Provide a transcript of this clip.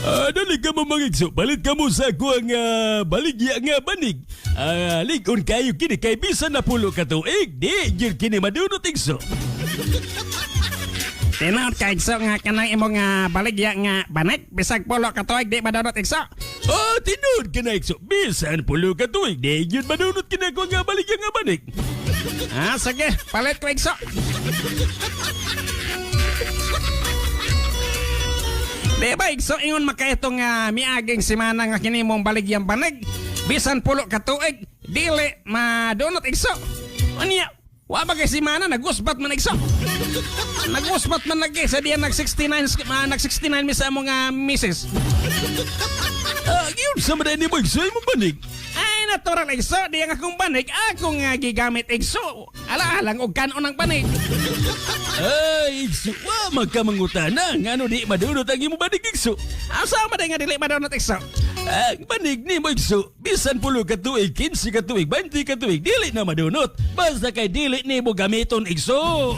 Dali ka mo, mga igso. Palit ka mo sa ako ang baligya nga banig. Ligon kayo kini kay bisan na pulo ka tuig. Di, gyud kini madunot, igso. Tinuod ka, igso, nga kanang imong baligya nga banig, bisag pulo ka tuig di madunot, igso? Oh, tinuod ka na, igso. Bisan pulo ka tuig. Di gyud madunot kini ako nga baligya nga banig. Sige, palit ko, igso. Di ba, igso, ingon makaito nga miaging semana nga kini mong baligyang banig, bisan pulo ka tuig dili madunot, igso? Unya, wa ba kay semana nagusbat man, igso? Nagusbat man lagi sa diya nag 69, nag 69 mi sa among misis. Yun sa maday ni mo, igso, imong banig. Ay, natural, igso, di ang akong banig, akong gigamit, igso. Ala-alang og kanon ang banig. Ay, igso, wa magkamangutana. Ngano di madunot ang imong banig, igso? Asa man nga dili madunot, igso? Ang banig ni mo, igso, bisan pulo ka tuig, 15 ka tuig, 20 ka tuig, dili na madunot. Basta kay dili ni mo gamiton, igso.